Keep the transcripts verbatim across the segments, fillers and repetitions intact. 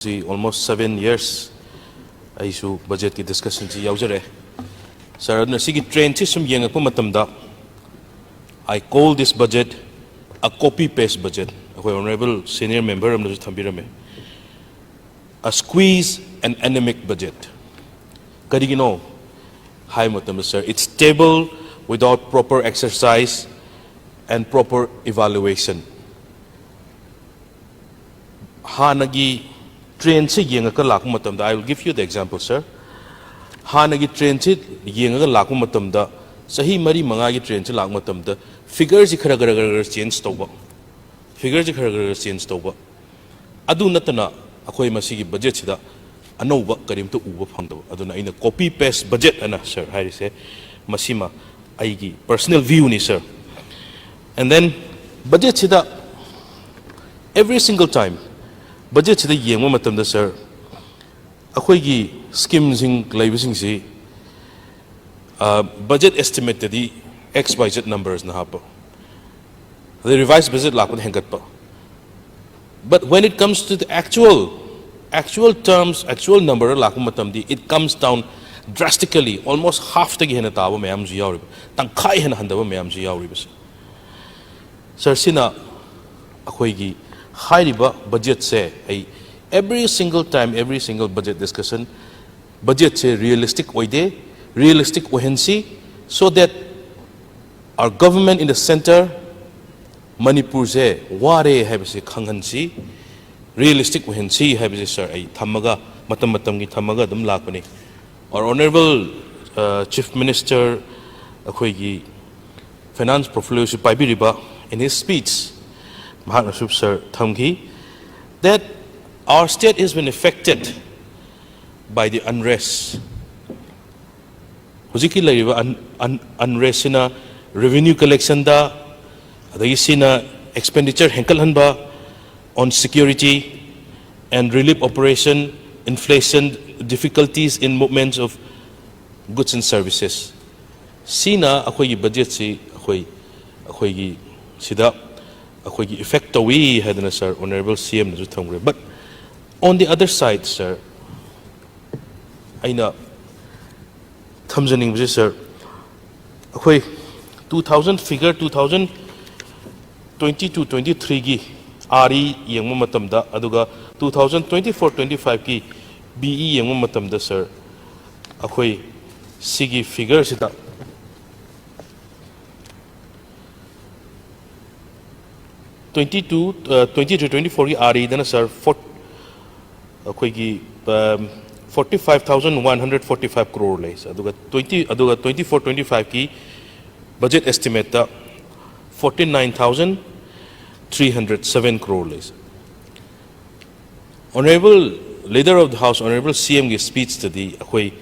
ꯁꯤ almost seven years ꯑꯩꯁꯨ ꯕꯖꯦꯠꯀꯤ ꯗꯤꯁꯀꯁꯟꯁꯤ ꯌꯥꯎꯖꯔꯛꯑꯦ꯫ ꯁꯥꯔ, ꯑꯗꯨꯅ ꯁꯤꯒꯤ ꯇ꯭ꯔꯦꯟꯁꯤ ꯁꯨꯝ ꯌꯦꯡꯉꯛꯄ ꯃꯇꯝꯗ, I call this budget a copy paste budget꯫ ꯑꯩꯈꯣꯏ ꯑꯣꯅꯔꯦꯕꯜ ꯁꯤꯅꯤꯌꯔ ꯃꯦꯝꯕꯔ ꯑꯃꯅꯁꯨ ꯊꯝꯕꯤꯔꯝꯃꯦ, a squeeze and anemic budget꯫ ꯀꯔꯤꯒꯤꯅꯣ ꯍꯥꯏꯕ ꯃꯇꯝꯗ, ꯁꯥꯔ, it's table without proper exercise and proper evaluation꯫ ꯍꯥꯟꯅꯒꯤ ꯇ꯭ꯔꯦꯟꯁꯤ ꯌꯦꯡꯉꯒ ꯂꯥꯛꯄ ꯃꯇꯝꯗ, I will give you the example, sir꯫ ꯍꯥꯟꯅꯒꯤ ꯇ꯭ꯔꯦꯟꯁꯤ ꯌꯦꯡꯉꯒ ꯂꯥꯛꯄ ꯃꯇꯝꯗ, ꯆꯍꯤ ꯃꯔꯤ ꯃꯉꯥꯒꯤ ꯇ꯭ꯔꯦꯟꯁꯤ ꯂꯥꯛꯄ ꯃꯇꯝꯗ, ꯐꯤꯒꯔꯁꯤ ꯈꯔ ꯈꯔ ꯈꯔ ꯈꯔ ꯆꯦꯟꯖ ꯇꯧꯕ, ꯐꯤꯒꯔꯁꯤ ꯈꯔ ꯈꯔ ꯈꯔ ꯆꯦꯟꯖ ꯇꯧꯕ꯫ ꯑꯗꯨ ꯅꯠꯇꯅ ꯑꯩꯈꯣꯏ ꯃꯁꯤꯒꯤ ꯕꯖꯦꯠꯁꯤꯗ ꯑꯅꯧꯕ ꯀꯔꯤꯝꯇ ꯎꯕ ꯐꯪꯗꯕ꯫ ꯑꯗꯨꯅ ꯑꯩꯅ copy paste budget ꯑꯅ, ꯁꯥꯔ, ꯍꯥꯏꯔꯤꯁꯦ, ꯃꯁꯤꯃ ꯑꯩꯒꯤ personal view ꯅꯤ, ꯁꯥꯔ꯫ And then ꯕꯖꯦꯠꯁꯤꯗ, every single time ꯕꯖꯦꯠꯁꯤꯗ ꯌꯦꯡꯕ ꯃꯇꯝꯗ, ꯁꯥꯔ, ꯑꯩꯈꯣꯏꯒꯤ ꯁ꯭ꯀꯤꯝꯁꯤꯡ ꯂꯩꯕꯁꯤꯡꯁꯤ, ꯕꯖꯦꯠ ꯑꯦꯁꯇꯤꯃꯦꯠꯇꯗꯤ X Y Z ꯅꯝꯕꯔꯁꯅ ꯍꯥꯞꯄ, ꯑꯗꯩ ꯔꯤꯚꯥꯏꯁ ꯕꯖꯦꯠ ꯂꯥꯛꯄꯗ ꯍꯦꯟꯒꯠꯄ꯫ But when it comes to the actual, actual terms, actual number ꯂꯥꯛꯄ ꯃꯇꯝꯗꯤ, it comes down drastically, almost half ꯇꯒꯤ ꯍꯦꯟꯅ ꯇꯥꯕ ꯃꯌꯥꯝꯁꯨ ꯌꯥꯎꯔꯤꯕ, ꯇꯪꯈꯥꯏ ꯍꯦꯟꯅ ꯍꯟꯊꯕ ꯃꯌꯥꯝꯁꯨ ꯌꯥꯎꯔꯤꯕꯁꯦ꯫ ꯁꯥꯔ, ꯁꯤꯅ ꯑꯩꯈꯣꯏꯒꯤ ꯍꯥꯏꯔꯤꯕ ꯕꯖꯦꯠꯁꯦ, ꯑꯩ every single time, every single budget discussion, ꯕꯖꯦꯠꯁꯦ ꯔꯤꯌꯦꯂꯤꯁꯇꯤꯛ ꯑꯣꯏꯗꯦ, ꯔꯤꯌꯦꯂꯤꯁꯇꯤꯛ ꯑꯣꯏꯍꯟꯁꯤ, so that our government in the centre, ꯃꯅꯤꯄꯨꯔꯁꯦ ꯋꯥꯔꯦ ꯍꯥꯏꯕꯁꯦ ꯈꯪꯍꯟꯁꯤ, ꯔꯤꯌꯦꯂꯤꯁꯇꯤꯛ ꯑꯣꯏꯍꯟꯁꯤ ꯍꯥꯏꯕꯁꯦ, ꯁꯥꯔ, ꯑꯩ ꯊꯝꯃꯒ, ꯃꯇꯝ ꯃꯇꯝꯒꯤ ꯊꯝꯃꯒ ꯑꯗꯨꯝ ꯂꯥꯛꯄꯅꯤ꯫ Our honourable, uh, Chief Minister, ꯑꯩꯈꯣꯏꯒꯤ ꯐꯥꯏꯅꯥꯟꯁ ꯄꯣꯔꯠꯐꯣꯂꯤꯌꯣꯁꯤ ꯄꯥꯏꯕꯤꯔꯤꯕ, in his speech, ꯃꯍꯥꯛꯅꯁꯨ, ꯁꯥꯔ, ꯊꯝꯈꯤ, that our state has been affected by the unrest꯫ ꯍꯧꯖꯤꯛꯀꯤ ꯂꯩꯔꯤꯕ ꯑꯟ ꯑꯟ ꯑꯟꯔꯦꯁꯁꯤꯅ ꯔꯦꯚꯤꯅ꯭ꯌꯨ ꯀꯂꯦꯛꯁꯟꯗ, ꯑꯗꯒꯤ ꯁꯤꯅ expenditure ꯍꯦꯟꯀꯠꯍꯟꯕ on security and relief operation, inflation, difficulties in movements of goods and services꯫ ꯁꯤꯅ ꯑꯩꯈꯣꯏꯒꯤ ꯕꯖꯦꯠꯁꯤ ꯑꯩꯈꯣꯏ ꯑꯩꯈꯣꯏꯒꯤ ꯁꯤꯗ ꯑꯩꯈꯣꯏꯒꯤ ꯏꯐꯦꯛ ꯇꯧꯏ ꯍꯥꯏꯗꯅ, ꯁꯥꯔ, ꯑꯣꯅꯔꯦꯕꯜ ꯁꯤ ꯑꯦꯝꯅꯁꯨ ꯊꯝꯈ꯭ꯔꯦ꯫ But On the other side, sir, ꯑꯩꯅ ꯊꯝꯖꯅꯤꯡꯕꯁꯦ, sir, ꯑꯩꯈꯣꯏ two thousand figure, two thousand twenty-two twenty-threeꯒꯤ RE ꯌꯦꯡꯕ ꯃꯇꯝꯗ, ꯑꯗꯨꯒ two thousand twenty-four twenty-fiveꯀꯤ BE ꯌꯦꯡꯕ ꯃꯇꯝꯗ, sir, ꯑꯩꯈꯣꯏ ꯁꯤꯒꯤ figureꯁꯤꯗ twenty-two, uh, twenty-three twenty-fourꯒꯤ REꯗꯅ, sir, four, ꯑꯩꯈꯣꯏꯒꯤ, um, forty five thousand one hundred forty five crore ꯂꯩ, sir. ꯑꯗꯨꯒ twenty, ꯑꯗꯨꯒ twenty-four twenty-fiveꯀꯤ budget estimateꯇ forty nine thousand three hundred seven crore ꯂꯩ, sir. Honorable Leader of the House, Honorable CMꯒꯤ speechꯇꯗꯤ ꯑꯩꯈꯣꯏ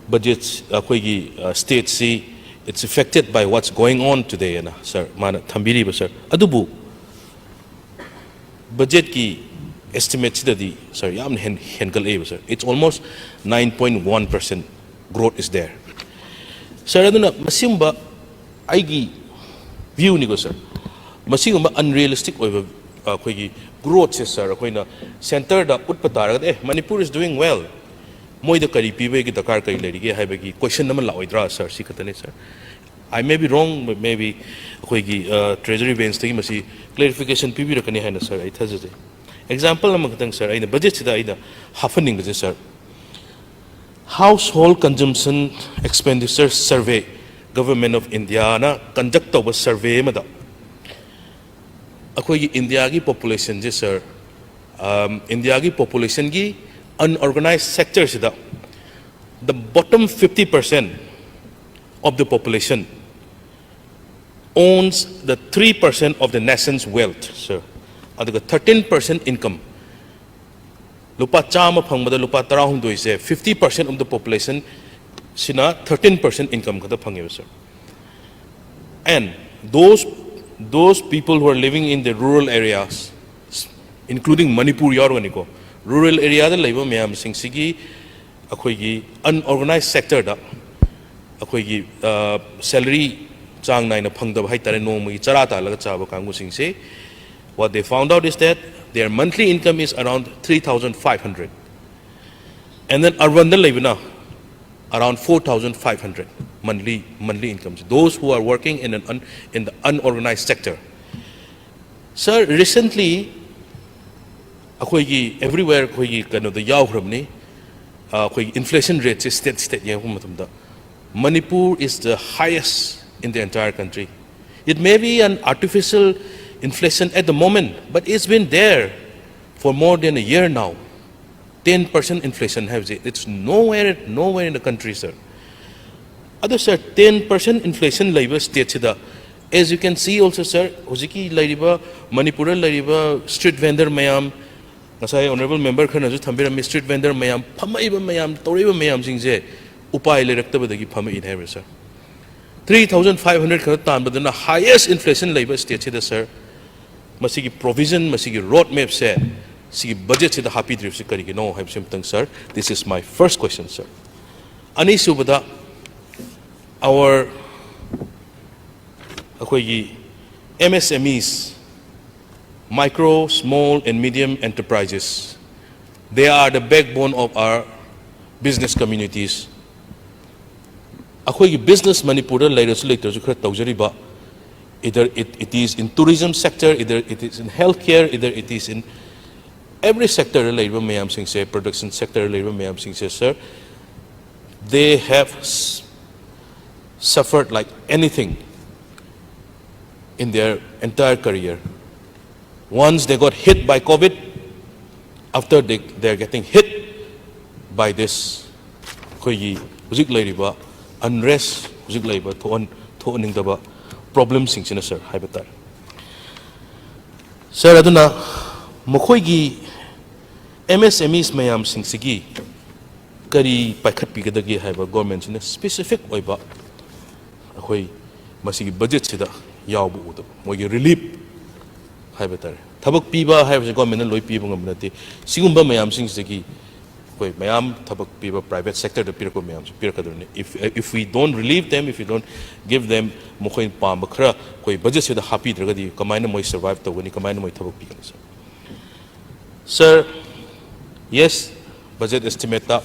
budget, ꯑꯩꯈꯣꯏꯒꯤ, uh, stateꯁꯤ, it's affected by what's going on today ꯑꯅ, sir, ꯃꯥꯅ ꯊꯝꯕꯤꯔꯤꯕ, sir. ꯑꯗꯨꯕꯨ budgetꯀꯤ estimateꯁꯤꯗꯗꯤ, sir, ꯌꯥꯝꯅ hand-, ꯍꯦꯟꯒꯠꯂꯛꯏꯕ, sir. It's almost nine point one percent growth is there, sir. ꯑꯗꯨꯅ ꯃꯁꯤꯒꯨꯝꯕ ꯑꯩꯒꯤ viewꯅꯤꯀꯣ, sir, ꯃꯁꯤꯒꯨꯝꯕ unrealistic ꯑꯣꯏꯕ, ꯑ, ꯑꯩꯈꯣꯏꯒꯤ growthꯁꯦ, sir, ꯑꯩꯈꯣꯏꯅ centreꯗ ꯎꯠꯄ ꯇꯥꯔꯒꯗꯤ, "ꯑꯦ, Manipur is doing well, ꯃꯣꯏꯗ ꯀꯔꯤ ꯄꯤꯕꯒꯤ ꯗꯔꯀꯥꯔ ꯀꯔꯤ ꯂꯩꯔꯤꯒꯦ?" ꯍꯥꯏꯕꯒꯤ question ꯑꯃ ꯂꯥꯛꯑꯣꯏꯗ꯭ꯔꯥ, sir? ꯁꯤ ꯈꯛꯇꯅꯤ, sir. I may be wrong, but maybe ꯑꯩꯈꯣꯏꯒꯤ, ꯑ, Treasury Benchꯇꯒꯤ ꯃꯁꯤ clarification ꯄꯤꯕꯤꯔꯛꯀꯅꯤ ꯍꯥꯏꯅ, sir, ꯑꯩ ꯊꯥꯖꯖꯩ. Example ꯑꯃꯈꯛꯇꯪ, sir, ꯑꯩꯅ budgetꯁꯤꯗ ꯑꯩꯅ ꯍꯥꯞꯍꯟꯅꯤꯡꯕꯁꯦ, sir, Household Consumption Expenditure Survey, Government of Indiaꯅ conduct ꯇꯧꯕ survey ꯑꯃꯗ ꯑꯩꯈꯣꯏꯒꯤ ꯏꯟꯗꯤꯌꯥꯒꯤ populationꯁꯦ, sir, um, ꯏꯟꯗꯤꯌꯥꯒꯤ populationꯒꯤ unorganized sectorꯁꯤꯗ, the bottom fifty percent of the population owns the three percent of the nation's wealth, sir. ꯑꯗꯨꯒ thirteen percent income, ꯂꯨꯄꯥ ꯆꯥꯝꯃ ꯐꯪꯕꯗ ꯂꯨꯄꯥ ꯇꯔꯥꯍꯨꯝꯗꯣꯏꯁꯦ, fifty percent of the population ꯁꯤꯅ thirteen percent income ꯈꯛꯇ ꯐꯪꯉꯦꯕ, sir. And those, those people who are living in the rural areas, including Manipur ꯌꯥꯎꯔꯒꯅꯤꯀꯣ, rural areaꯗ ꯂꯩꯕ ꯃꯌꯥꯝꯁꯤꯡꯁꯤꯒꯤ ꯑꯩꯈꯣꯏꯒꯤ unorganized sectorꯗ ꯑꯩꯈꯣꯏꯒꯤ, ꯑ, salary ꯆꯥꯡ ꯅꯥꯏꯅ ꯐꯪꯗꯕ ꯍꯥꯏꯇꯥꯔꯦ, ꯅꯣꯡꯃꯒꯤ ꯆꯔꯥ ꯇꯥꯜꯂꯒ ꯆꯥꯕ ꯀꯥꯡꯕꯨꯁꯤꯡꯁꯦ, what they found out is that Their monthly income is around three thousand five hundred. And then urban ꯗ ꯂꯩꯕꯅ around four thousand five hundred monthly, monthly income. Those who are working in an un, in the unorganized sector. Sir, recently ꯑꯩꯈꯣꯏꯒꯤ everywhere ꯑꯩꯈꯣꯏꯒꯤ ꯀꯩꯅꯣꯗ ꯌꯥꯎꯈ꯭ꯔꯕꯅꯤ, ꯑ, ꯑꯩꯈꯣꯏꯒꯤ inflation rate ꯁꯦ state state ꯌꯦꯡꯉꯛꯄ ꯃꯇꯝꯗ Manipur is the highest in the entire country. It may be an artificial inflation at the moment, but it's been there for more than a year now. Ten percent inflation ꯍꯥꯏꯕꯁꯦ, it's nowhere, nowhere in the country, sir. ꯑꯗꯣ sir, ten percent inflation ꯂꯩꯕ state ꯁꯤꯗ, as you can see also, sir, ꯍꯧꯖꯤꯛꯀꯤ ꯂꯩꯔꯤꯕ ꯃꯅꯤꯄꯨꯔꯗ ꯂꯩꯔꯤꯕ street vendor ꯃꯌꯥꯝ, ꯉꯁꯥꯏ honourable member ꯈꯔꯅꯁꯨ ꯊꯝꯕꯤꯔꯝꯃꯤ, street vendor ꯃꯌꯥꯝ, ꯐꯝꯃꯛꯏꯕ ꯃꯌꯥꯝ, ꯇꯧꯔꯛꯏꯕ ꯃꯌꯥꯝꯁꯤꯡꯁꯦ ꯎꯄꯥꯏ ꯂꯩꯔꯛꯇꯕꯗꯒꯤ ꯐꯝꯃꯛꯏꯅꯦ ꯍꯥꯏꯕ, sir. Three thousand five hundred ꯈꯛꯇ ꯇꯥꯟꯕꯗꯨꯅ highest inflation ꯂꯩꯕ state ꯁꯤꯗ, sir, ꯃꯁꯤꯒꯤ provision, ꯃꯁꯤꯒꯤ road map ꯁꯦ, ꯁꯤꯒꯤ budget ꯁꯤꯗ ꯍꯥꯞꯄꯤꯗ꯭ꯔꯤꯕꯁꯤ ꯀꯔꯤꯒꯤꯅꯣ ꯍꯥꯏꯕꯁꯤ ꯑꯃꯇꯪ, sir, this is my first question, sir. ꯑꯅꯤꯁꯨꯕꯗ, our, ꯑꯩꯈꯣꯏꯒꯤ M S M Es, micro, small and medium enterprises, they are the backbone of our business communities. ꯑꯩꯈꯣꯏꯒꯤ business ꯃꯅꯤꯄꯨꯔꯗ ꯂꯩꯔꯁꯨ ꯂꯩꯇ꯭ꯔꯁꯨ ꯈꯔ ꯇꯧꯖꯔꯤꯕ, either it, it is in tourism sector, either it is in healthcare, either it is in every sector ꯗ ꯂꯩꯔꯤꯕ ꯃꯌꯥꯝꯁꯤꯡꯁꯦ, production sector ꯗ ꯂꯩꯔꯤꯕ ꯃꯌꯥꯝꯁꯤꯡꯁꯦ, sir, they have s-, suffered like anything in their entire career. Once they got hit by COVID, after they, they are getting hit by this, ꯑꯩꯈꯣꯏꯒꯤ ꯍꯧꯖꯤꯛ ꯂꯩꯔꯤꯕ unrest, ꯍꯧꯖꯤꯛ ꯂꯩꯔꯤꯕ ꯊꯣꯛꯍꯟ-, ꯊꯣꯛꯍꯟꯅꯤꯡꯗꯕ problemꯁꯤꯡꯁꯤꯅ, sir, ꯍꯥꯏꯕ ꯇꯥꯔꯦ꯫ Sir, ꯑꯗꯨꯅ ꯃꯈꯣꯏꯒꯤ M S M Es ꯃꯌꯥꯝꯁꯤꯡꯁꯤꯒꯤ ꯀꯔꯤ ꯄꯥꯏꯈꯠꯄꯤꯒꯗꯒꯦ ꯍꯥꯏꯕ government ꯁꯤꯅ specific ꯑꯣꯏꯕ ꯑꯩꯈꯣꯏ ꯃꯁꯤꯒꯤ budget ꯁꯤꯗ ꯌꯥꯎꯕ ꯎꯗꯕ, ꯃꯣꯏꯒꯤ relief ꯍꯥꯏꯕ ꯇꯥꯔꯦ꯫ ꯊꯕꯛ ꯄꯤꯕ ꯍꯥꯏꯕꯁꯤ government ꯅ ꯂꯣꯏ ꯄꯤꯕ ꯉꯝꯕ ꯅꯠꯇꯦ꯫ ꯁꯤꯒꯨꯝꯕ ꯃꯌꯥꯝꯁꯤꯡꯁꯤꯗꯒꯤ ꯑꯩꯈꯣꯏ ꯃꯌꯥꯝ ꯊꯕꯛ ꯄꯤꯕ private sector ꯗ ꯄꯤꯔꯛꯄ ꯃꯌꯥꯝꯁꯤ ꯄꯤꯔꯛꯀꯗꯧꯔꯤꯅꯤ꯫ If, if we don't relieve them, if we don't give them, ꯃꯈꯣꯏꯅ ꯄꯥꯝꯕ ꯈꯔ ꯑꯩꯈꯣꯏ budget ꯁꯤꯗ ꯍꯥꯞꯄꯤꯗ꯭ꯔꯒꯗꯤ ꯀꯃꯥꯏꯅ ꯃꯣꯏ survive ꯇꯧꯒꯅꯤ, ꯀꯃꯥꯏꯅ ꯃꯣꯏ ꯊꯕꯛ ꯄꯤꯒꯅꯤ, sir? Sir, yes, budget estimate ꯇ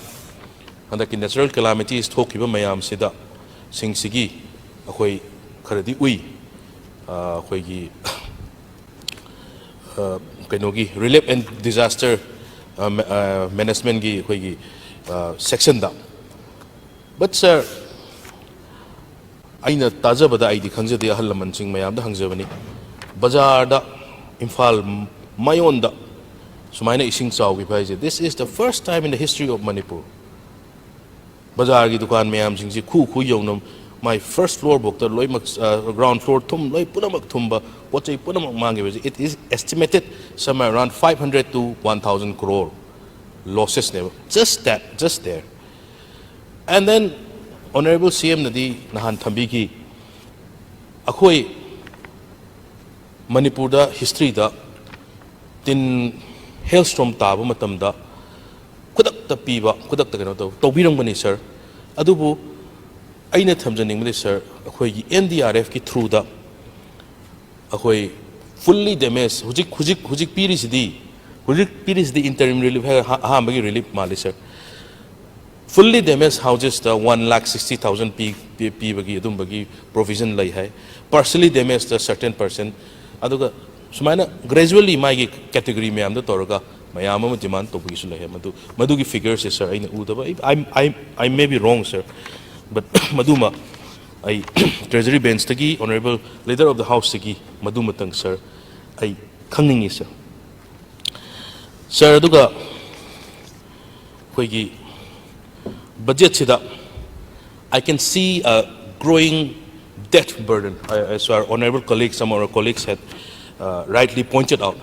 ꯍꯟꯗꯛꯀꯤ natural calamities ꯊꯣꯛꯈꯤꯕ ꯃꯌꯥꯝꯁꯤꯗ, ꯁꯤꯡꯁꯤꯒꯤ ꯑꯩꯈꯣꯏ ꯈꯔꯗꯤ ꯎꯏ꯫ ꯑ, ꯑꯩꯈꯣꯏꯒꯤ, ꯑ, ꯀꯩꯅꯣꯒꯤ relief and disaster, ꯑ, ꯃꯦ-, ꯑ, management ꯀꯤ ꯑꯩꯈꯣꯏꯒꯤ, ꯑ, section ꯗ꯫ But sir, ꯑꯩꯅ ꯇꯥꯖꯕꯗ, ꯑꯩꯗꯤ ꯈꯪꯖꯗꯦ, ꯑꯍꯜ ꯂꯃꯟꯁꯤꯡ ꯃꯌꯥꯝꯗ ꯍꯪꯖꯕꯅꯤ, ꯕꯖꯥꯔꯗ, ꯏꯝꯐꯥꯜ ꯃꯌꯣꯟꯗ ꯁꯨꯃꯥꯏꯅ ꯏꯁꯤꯡ ꯆꯥꯎꯈꯤꯕ ꯍꯥꯏꯁꯦ, this is the first time in the history of Manipur꯫ ꯕꯖꯥꯔꯒꯤ ꯗꯨꯀꯥꯟ ꯃꯌꯥꯝꯁꯤꯡꯁꯤ ꯈꯨ ꯈꯨ ꯌꯧꯅ, ꯃꯥꯏ first floor ꯐꯥꯎꯗ ꯂꯣꯏꯅꯃꯛ, ꯑ, ground floor ꯊꯨꯝ, ꯂꯣꯏ ꯄꯨꯝꯅꯃꯛ ꯊꯨꯝꯕ, ꯄꯣꯠ ꯆꯩ ꯄꯨꯝꯅꯃꯛ ꯃꯥꯡꯈꯤꯕꯁꯦ, it is estimated somewhere around five hundred to one thousand crore losses ꯅꯦꯕ, just that, just there꯫ And then Honorable C M ꯅꯗꯤ ꯅꯍꯥꯟ ꯊꯝꯕꯤꯈꯤ, ꯑꯩꯈꯣꯏ ꯃꯅꯤꯄꯨꯔꯗ history ꯗ ꯇꯤꯟ hailstorm ꯇꯥꯕ ꯃꯇꯝꯗ ꯈꯨꯗꯛꯇ ꯄꯤꯕ, ꯈꯨꯗꯛꯇ ꯀꯩꯅꯣ ꯇꯧ-, ꯇꯧꯕꯤꯔꯝꯒꯅꯤ sir꯫ ꯑꯗꯨꯕꯨ ꯑꯩꯅ ꯊꯝꯖꯅꯤꯡꯕꯗꯤ sir, ꯑꯩꯈꯣꯏꯒꯤ N D R F ꯀꯤ through ꯗ ꯑꯩꯈꯣꯏ fully damage, ꯍꯧꯖꯤꯛ, ꯍꯧꯖꯤꯛ, ꯍꯧꯖꯤꯛ ꯄꯤꯔꯤꯁꯤꯗꯤ, ꯍꯧꯖꯤꯛ ꯄꯤꯔꯤꯁꯤꯗꯤ interim relief ꯍꯥꯏ-, ꯑꯍꯥ-, ꯑꯍꯥꯟꯕꯒꯤ relief ꯃꯥꯜꯂꯤ sir꯫ Fully damaged houses ꯇ one lakh sixty thousand ꯄꯤ-, ꯄꯤ-, ꯄꯤꯕꯒꯤ ꯑꯗꯨꯝꯕꯒꯤ provision ꯂꯩ ꯍꯥꯏ꯫ Partially damaged ꯇ certain percent꯫ ꯑꯗꯨꯒ ꯁꯨꯃꯥꯏꯅ gradually ꯃꯥꯒꯤ category ꯃꯌꯥꯝꯗꯣ ꯇꯧꯔꯒ ꯃꯌꯥꯝ ꯑꯃ demand ꯇꯧꯕꯒꯤꯁꯨ ꯂꯩ ꯍꯥꯏ꯫ ꯃꯗꯨ, ꯃꯗꯨꯒꯤ figures ꯁꯦ sir ꯑꯩꯅ ꯎꯗꯕ, I, I, I, I may be wrong sir, but ꯃꯗꯨꯃ ꯑꯩ Treasury Bench ꯇꯒꯤ Honorable Leader of the House ꯇꯒꯤ ꯃꯗꯨꯃꯇꯪ sir ꯑꯩ ꯈꯪꯅꯤꯡꯉꯤ sir꯫ Sir, ꯑꯗꯨꯒ ꯑꯩꯈꯣꯏꯒꯤ budget ꯁꯤꯗ I can see a growing debt burden, uh, as our honorable colleagues, some of our colleagues had, uh, rightly pointed out.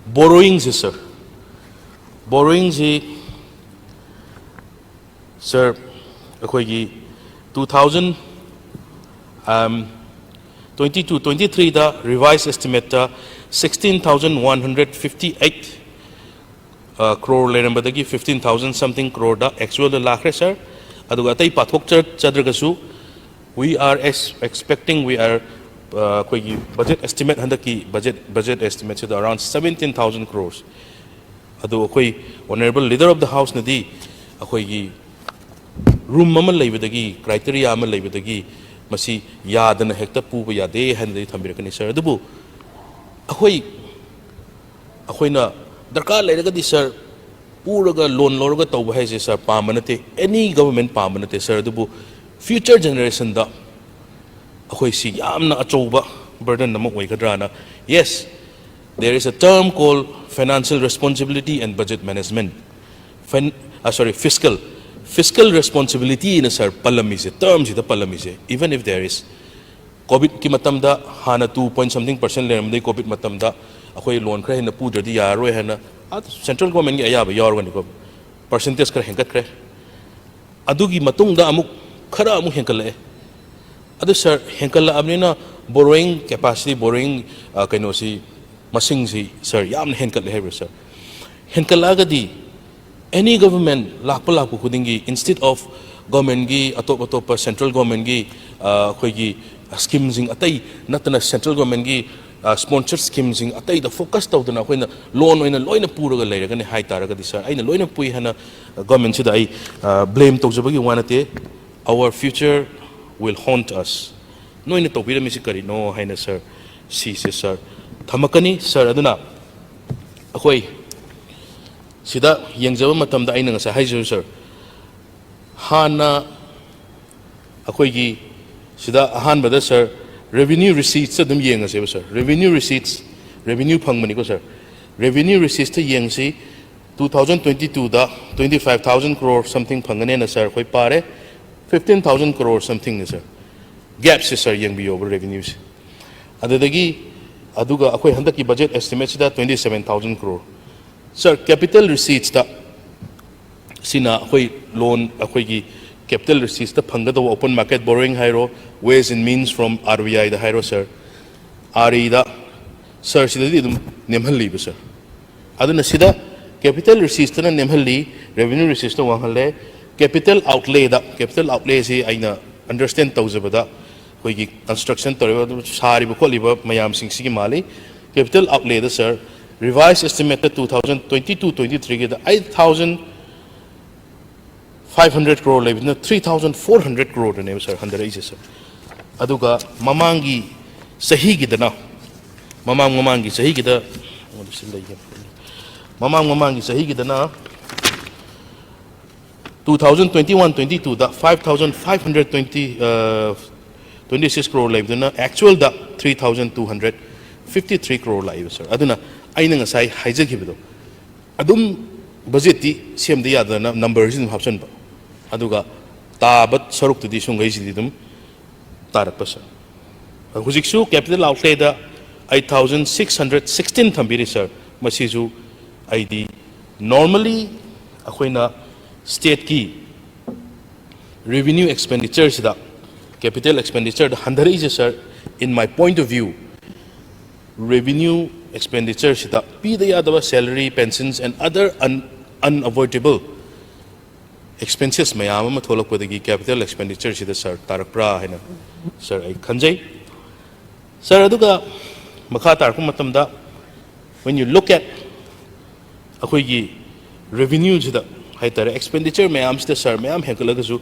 Borrowing ꯁꯤ sir, borrowing ꯁꯤ sir, ꯑꯩꯈꯣꯏꯒꯤ two thousand, um, twenty-two twenty-three ꯗ revised estimate ꯇ sixteen thousand one hundred fifty eight, uh, crore ꯂꯩꯔꯝꯕꯗꯒꯤ fifteen thousand something crore ꯗ actual ꯗ ꯂꯥꯛꯈ꯭ꯔꯦ sir꯫ ꯑꯗꯨꯒ ꯑꯇꯩ ꯄꯥꯊꯣꯛꯆꯗ꯭ꯔꯒꯁꯨ, we are ex-, expecting, we are, uh, ꯑꯩꯈꯣꯏꯒꯤ budget estimate, ꯍꯟꯗꯛꯀꯤ budget, budget estimate ꯁꯤꯗ around seventeen thousand crores꯫ ꯑꯗꯨ ꯑꯩꯈꯣꯏ Honourable Leader of the Houseꯅꯗꯤ ꯑꯩꯈꯣꯏꯒꯤ room ꯑꯃ ꯂꯩꯕꯗꯒꯤ, criteria ꯑꯃ ꯂꯩꯕꯗꯒꯤ ꯃꯁꯤ ꯌꯥꯗꯅ ꯍꯦꯛꯇ ꯄꯨꯕ ꯌꯥꯗꯦ ꯍꯥꯏꯅꯗꯤ ꯊꯝꯕꯤꯔꯛꯀꯅꯤ ꯁꯥꯔ꯫ ꯑꯗꯨꯕꯨ ꯑꯩꯈꯣꯏ ꯑꯩꯈꯣꯏꯅ ꯗꯔꯀꯥꯔ ꯂꯩꯔꯒꯗꯤ ꯁꯥꯔ, ꯄꯨꯔꯒ loan ꯂꯧꯔꯒ ꯇꯧꯕ ꯍꯥꯏꯁꯦ ꯁꯥꯔ ꯄꯥꯝꯕ ꯅꯠꯇꯦ, any government ꯄꯥꯝꯕ ꯅꯠꯇꯦ ꯁꯥꯔ꯫ ꯑꯗꯨꯕꯨ future generationꯗ ꯑꯩꯈꯣꯏ ꯁꯤ ꯌꯥꯝꯅ ꯑꯆꯧꯕ burden ꯑꯃ ꯑꯣꯏꯒꯗ꯭ꯔꯥꯅ꯫ Yes, there is a term called financial responsibility and budget management. Fin- uh, sorry, fiscal, fiscal responsibilityꯅ sir ꯄꯜꯂꯝꯃꯤꯁꯦ, termꯁꯤꯗ ꯄꯜꯂꯝꯃꯤꯁꯦ, even if there is, ꯀꯣꯚꯤꯗꯀꯤ ꯃꯇꯝꯗ ꯍꯥꯟꯅ two point something percent ꯂꯩꯔꯝꯕꯗꯒꯤ ꯀꯣꯚꯤꯗ ꯃꯇꯝꯗ ꯑꯩꯈꯣꯏ loan ꯈꯔ ꯍꯦꯟꯅ ꯄꯨꯗ꯭ꯔꯗꯤ ꯌꯥꯔꯔꯣꯏ ꯍꯥꯏꯅ ꯑꯥ central governmentꯀꯤ ꯑꯌꯥꯕ ꯌꯥꯎꯔꯒꯅꯤꯀꯣ, percentage ꯈꯔ ꯍꯦꯟꯒꯠꯈ꯭ꯔꯦ꯫ ꯑꯗꯨꯒꯤ ꯃꯇꯨꯡꯗ ꯑꯃꯨꯛ ꯈꯔ ꯑꯃꯨꯛ ꯍꯦꯟꯒꯠꯂꯛꯑꯦ꯫ ꯑꯗꯨ ꯁꯥꯔ, ꯍꯦꯟꯒꯠꯂꯛꯑꯕꯅꯤꯅ borrowing capacity, borrowing, ꯑ, ꯀꯩꯅꯣꯁꯤ, ꯃꯁꯤꯡꯁꯤ ꯁꯥꯔ ꯌꯥꯝꯅ ꯍꯦꯟꯒꯠꯂꯦ ꯍꯥꯏꯕ꯭ꯔꯥ ꯁꯥꯔ? ꯍꯦꯟꯒꯠꯂꯛꯑꯒꯗꯤ any government ꯂꯥꯛꯄ ꯂꯥꯛꯄ ꯈꯨꯗꯤꯡꯒꯤ, instead of governmentꯀꯤ, ꯑꯇꯣꯞ ꯑꯇꯣꯞꯄ central governmentꯀꯤ, ꯑ, ꯑꯩꯈꯣꯏꯒꯤ schemeꯁꯤꯡ ꯑꯇꯩ ꯅꯠꯇꯅ central governmentꯀꯤ, ꯑ, sponsored schemeꯁꯤꯡ ꯑꯇꯩꯗ focus ꯇꯧꯗꯅ ꯑꯩꯈꯣꯏꯅ loan ꯑꯣꯏꯅ ꯂꯣꯏꯅ ꯄꯨꯔꯒ ꯂꯩꯔꯒꯅꯤ ꯍꯥꯏ ꯇꯥꯔꯒꯗꯤ ꯁꯥꯔ, ꯑꯩꯅ ꯂꯣꯏꯅ ꯄꯨꯏ ꯍꯥꯏꯅ governmentꯁꯤꯗ ꯑꯩ, ꯑ, blame ꯇꯧꯖꯕꯒꯤ ꯋꯥ ꯅꯠꯇꯦ꯫ Our future will haunt us. ꯅꯣꯏꯅ ꯇꯧꯕꯤꯔꯝꯃꯤꯁꯤ ꯀꯔꯤꯅꯣ ꯍꯥꯏꯅ ꯁꯥꯔ, ꯁꯤꯁꯦ ꯁꯥꯔ ꯊꯝꯃꯛꯀꯅꯤ ꯁꯥꯔ꯫ ꯑꯗꯨꯅ ꯑꯩꯈꯣꯏ ꯁꯤꯗ ꯌꯦꯡꯖꯕ ꯃꯇꯝꯗ ꯑꯩꯅ ꯉꯁꯥꯏ ꯍꯥꯏꯖꯔꯤ ꯁꯥꯔ, ꯍꯥꯟꯅ ꯑꯩꯈꯣꯏꯒꯤ ꯁꯤꯗ ꯑꯍꯥꯟꯕꯗ ꯁꯥꯔ revenue receipts ꯑꯗꯨꯝ ꯌꯦꯡꯉꯁꯦꯕ ꯁꯥꯔ꯫ Revenue receipts, revenue ꯐꯪꯕꯅꯤꯀꯣ ꯁꯥꯔ꯫ Revenue receiptsꯇ ꯌꯦꯡꯁꯤ, two thousand twenty twoꯗ twenty five thousand crore something ꯐꯪꯒꯅꯦꯅ ꯁꯥꯔ ꯑꯩꯈꯣꯏ ꯄꯥꯔꯦ꯫ Fifteen thousand crore somethingꯅꯤ ꯁꯥꯔ꯫ Gapꯁꯦ ꯁꯥꯔ ꯌꯦꯡꯕꯤꯌꯣꯕ revenueꯁꯦ꯫ ꯑꯗꯨꯗꯒꯤ ꯑꯗꯨꯒ ꯑꯩꯈꯣꯏ ꯍꯟꯗꯛꯀꯤ budget estimateꯁꯤꯗ twenty seven thousand crore꯫ ꯁꯥꯔ, capital receiptsꯇ ꯁꯤꯅ ꯑꯩꯈꯣꯏ loan, ꯑꯩꯈꯣꯏꯒꯤ capital receiptsꯇ ꯐꯪꯒꯗꯧꯕ open market borrowing ꯍꯥꯏꯔꯣ, ways and means from RBIꯗ ꯍꯥꯏꯔꯣ ꯁꯥꯔ, REꯗ ꯁꯥꯔ, ꯁꯤꯗꯗꯤ ꯑꯗꯨꯝ ꯅꯦꯝꯍꯜꯂꯤꯕ ꯁꯥꯔ꯫ ꯑꯗꯨꯅ ꯁꯤꯗ capital receiptsꯇꯅ ꯅꯦꯝꯍꯜꯂꯤ, revenue receiptsꯇ ꯋꯥꯡꯍꯜꯂꯦ꯫ Capital outlayꯗ, capital outlayꯁꯤ ꯑꯩꯅ understand ꯇꯧꯖꯕꯗ ꯑꯩꯈꯣꯏꯒꯤ construction ꯇꯧꯔꯤꯕ, ꯑꯗꯨ ꯁꯥꯔꯤꯕ ꯈꯣꯠꯂꯤꯕ ꯃꯌꯥꯝꯁꯤꯡꯁꯤꯒꯤ ꯃꯥꯜꯂꯤ꯫ Capital outlayꯗ ꯁꯥꯔ, Revised estimate two thousand twenty-two twenty-three ꯒꯤꯗ eight thousand five hundred crore ꯂꯩꯕꯗꯨꯅ three thousand four hundred crore ꯗꯅꯦꯕ ꯁꯥꯔ ꯍꯟꯊꯔꯛꯏꯁꯦ ꯁꯥꯔ꯫ ꯑꯗꯨꯒ ꯃꯃꯥꯡꯒꯤ ꯆꯍꯤꯒꯤꯗꯅ ꯃꯃꯥꯡ ꯃꯃꯥꯡꯒꯤ ꯆꯍꯤꯒꯤꯗ ꯃꯃꯥꯡ ꯃꯃꯥꯡꯒꯤ ꯆꯍꯤꯒꯤꯗꯅ two thousand twenty-one twenty-two ꯗ five thousand five hundred twenty twenty six crore ꯂꯩꯕꯗꯨꯅ actual ꯗ three thousand two hundred fifty three crore ꯂꯥꯛꯏꯕ ꯁꯥꯔ꯫ ꯑꯗꯨꯅ ꯑꯩꯅ ꯉꯁꯥꯏ ꯍꯥꯏꯖꯈꯤꯕꯗꯣ ꯑꯗꯨꯝ ꯕꯖꯦꯠꯇꯤ ꯁꯦꯝꯗ ꯌꯥꯗꯅ ꯅꯝꯕꯔꯁꯤ ꯑꯗꯨꯝ ꯍꯥꯞꯆꯤꯟꯕ, ꯑꯗꯨꯒ ꯇꯥꯕ ꯁꯔꯨꯛꯇꯨꯗꯤ ꯁꯨꯝꯈꯩꯁꯤꯗꯤ ꯑꯗꯨꯝ ꯇꯥꯔꯛꯄ ꯁꯥꯔ꯫ ꯍꯧꯖꯤꯛꯁꯨ capital outlay ꯗ eight thousand six hundred sixteen ꯊꯝꯕꯤꯔꯤ ꯁꯥꯔ꯫ ꯃꯁꯤꯁꯨ ꯑꯩꯗꯤ normally ꯑꯩꯈꯣꯏꯅ state ꯀꯤ revenue expenditure ꯁꯤꯗ capital expenditure the ꯍꯟꯊꯔꯛꯏꯁꯦ sir, in my point of view, revenue expenditure ꯁꯤꯗ ꯄꯤꯗ ꯌꯥꯗꯕ salary, pensions and other un unavoidable expenses ꯃꯌꯥꯝ ꯑꯃ ꯊꯣꯛꯂꯛꯄꯗꯒꯤ capital expenditure ꯁꯤꯗ ꯁꯥꯔ ꯇꯥꯔꯛꯄ꯭ꯔꯥ ꯍꯥꯏꯅ ꯁꯥꯔ ꯑꯩ ꯈꯟꯖꯩ꯫ ꯁꯥꯔ, ꯑꯗꯨꯒ ꯃꯈꯥ ꯇꯥꯔꯛꯄ ꯃꯇꯝꯗ when you look at ꯑꯩꯈꯣꯏꯒꯤ revenue ꯁꯤꯗ ꯍꯥꯏꯇꯥꯔꯦ, expenditure ꯃꯌꯥꯝꯁꯤꯗ ꯁꯥꯔ ꯃꯌꯥꯝ ꯍꯦꯟꯒꯠꯂꯒꯁꯨ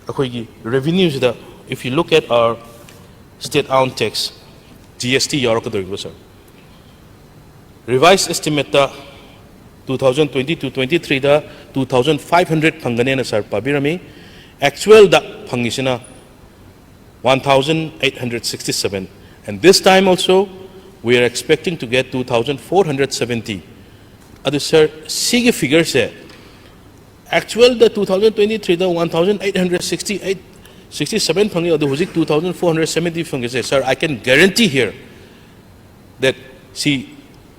ꯑꯩꯈꯣꯏꯒꯤ revenue ꯁꯤꯗ if you look at our state owned tax, G S T ꯌꯥꯎꯔꯛꯀꯗꯧꯔꯤꯕ sir. Revised estimate ꯇ two thousand twenty-two twenty-three the two thousand five hundred ꯐꯪꯒꯅꯦꯅ sir ꯄꯥꯕꯤꯔꯝꯃꯤ꯫ Actual the ꯐꯪꯉꯤꯁꯤꯅ one thousand eight hundred sixty-seven, and this time also we are expecting to get two thousand four hundred seventy. ꯑꯗꯨ ꯁꯥꯔ, ꯁꯤꯒꯤ figure ꯁꯦ actual ꯗ two thousand twenty-three ꯗ one thousand eight hundred sixty-eight sixty-seven ꯐꯪꯉꯤ, ꯑꯗꯨ ꯍꯧꯖꯤꯛ two thousand four hundred seventy ꯐꯪꯉꯤꯁꯦ sir, I can guarantee here that ꯁꯤ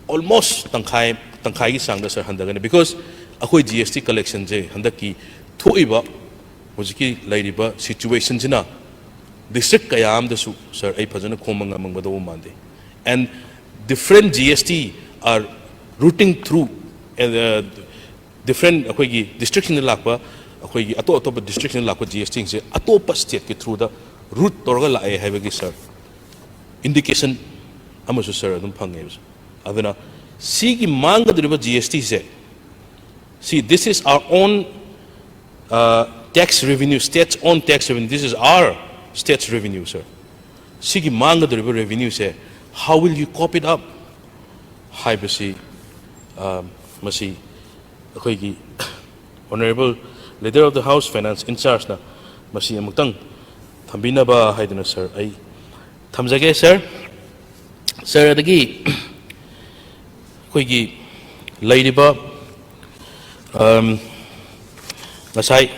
almost ꯇꯪꯈꯥꯏ, ꯇꯪꯈꯥꯏꯒꯤ ꯆꯥꯡꯗ ꯁꯥꯔ ꯍꯟꯊꯒꯅꯤ꯫ Because ꯑꯩꯈꯣꯏ G S T collection ꯁꯦ ꯍꯟꯗꯛꯀꯤ ꯊꯣꯛꯏꯕ ꯍꯧꯖꯤꯛꯀꯤ ꯂꯩꯔꯤꯕ situation ꯁꯤꯅ district ꯀꯌꯥ ꯑꯃꯗꯁꯨ ꯁꯥꯔ ꯑꯩ ꯐꯖꯅ ꯈꯣꯝꯕ ꯉꯝꯃꯝꯒꯗꯧꯕ ꯃꯥꯟꯗꯦ꯫ And different G S T are routing through, uh, different ꯑꯩꯈꯣꯏꯒꯤ district ꯁꯤꯡꯗ ꯂꯥꯛꯄ, ꯑꯩꯈꯣꯏꯒꯤ ꯑꯇꯣꯞ ꯑꯇꯣꯞꯄ district ꯁꯤꯡꯗ ꯂꯥꯛꯄ G S T ꯁꯤꯡꯁꯦ ꯑꯇꯣꯞꯄ state ꯀꯤ through ꯗ route ꯇꯧꯔꯒ ꯂꯥꯛꯑꯦ ꯍꯥꯏꯕꯒꯤ ꯁꯥꯔ indication ꯑꯃꯁꯨ ꯁꯥꯔ ꯑꯗꯨꯝ ꯐꯪꯉꯦꯕ ꯁꯥꯔ꯫ ꯑꯗꯨꯅ ꯁꯤꯒꯤ ꯃꯥꯡꯒꯗꯧꯔꯤꯕ G S T say, see, this is our own, uh, tax revenue, state's own tax revenue, this is our state's revenue, sir. ꯁꯤꯒꯤ ꯃꯥꯡꯒꯗꯧꯔꯤꯕ revenue say, how will you cope it up ꯍꯥꯏꯕꯁꯤ, ꯑ, ꯃꯁꯤ ꯑꯩꯈꯣꯏꯒꯤ Honourable Leader of the House, Finance in charge ꯅ ꯃꯁꯤ ꯑꯃꯨꯛꯇꯪ ꯊꯝꯕꯤꯅꯕ ꯍꯥꯏꯗꯨꯅ, sir, ꯑꯩ ꯊꯝꯖꯒꯦ, sir꯫ Sir, ꯑꯗꯒꯤ ꯑꯩꯈꯣꯏꯒꯤ ꯂꯩꯔꯤꯕ, ꯑꯝ, ꯉꯁꯥꯏ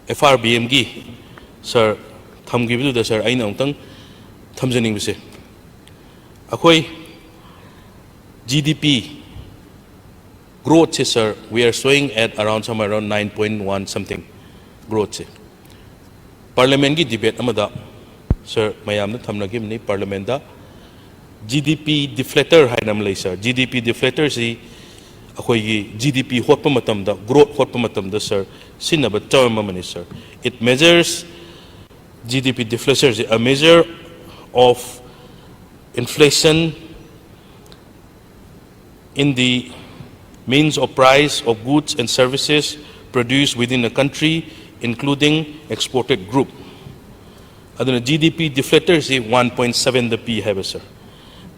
F R B M ꯒꯤ sir ꯊꯝꯈꯤꯕꯗꯨꯗ, sir, ꯑꯩꯅ ꯑꯃꯨꯛꯇꯪ ꯊꯝꯖꯅꯤꯡꯕꯁꯦ, ꯑꯩꯈꯣꯏ G D P growth say, sir, we are showing at around, somewhere around nine point one something growth say. Parliament ꯀꯤ debate ꯑꯃꯗ, sir, ꯃꯌꯥꯝꯗ ꯊꯝꯅꯈꯤꯕꯅꯤ Parliament ꯇ, G D P deflator ꯍꯥꯏꯅ ꯑꯃ ꯂꯩ, sir꯫ G D P deflator ꯁꯤ ꯑꯩꯈꯣꯏꯒꯤ G D P ꯍꯣꯠꯄ ꯃꯇꯝꯗ, growth ꯍꯣꯠꯄ ꯃꯇꯝꯗ, sir, ꯁꯤꯖꯤꯟꯅꯕ term ꯑꯃꯅꯤ, sir꯫ It measures, G D P deflator ꯁꯤ, a measure of inflation in the means of price of goods and services produced within a country, including exported group꯫ ꯑꯗꯨꯅ G D P deflator ꯁꯤ one point seven ꯗ ꯄꯤ ꯍꯥꯏꯕ, sir꯫